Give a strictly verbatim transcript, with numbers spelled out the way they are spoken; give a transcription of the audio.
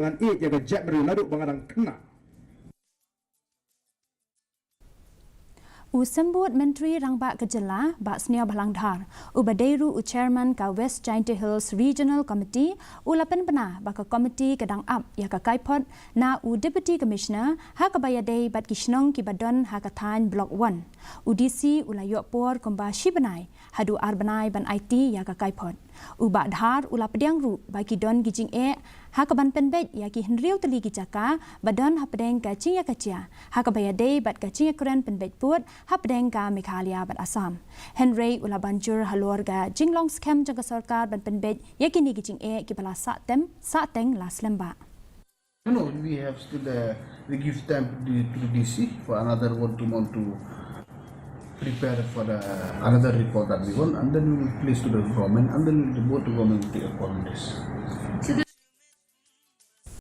Ngan ïeit ïa ka jaitbynriew naduh ba nga dang khynnah. U Symbud Myntri Rangbah ka Jylla, Bah Sniawbhalang Dhar, uba dei ruh u Chairman ka West Jaintia Hills Regional Committee, u la pynbna ba ka komiti ka dang ap ïa ka kaiphod na u Deputy Commissioner ha kaba ïadei bad ki shnong kiba don ha ka thaiñ Block One. U D C u la ïoh por kumba shi bnai haduh ar bnai ban aiti ïa ka kaiphod. U Bah Dhar u la pdiang ruh ba ki don ki jingeh ha kaban pynbeit ïa ki hynriew tylli ki jaka ba don hapdeng ka jingïakajia ha kaba ïadei bad ka jingïakren pynbeit pud hapdeng ka Meghalaya bad Assam. Hynrei u la ban jur halor ka jinglong skhem jong ka sorkar ban pynbeit ïa kine ki jingeh kiba la sah tem, sah teng la slem bha. No, no, we have still, uh, we give time to the, to the D C for another one, two months to prepare for the another report that we want, and then we will place to the government, and then the both government will take a call on this.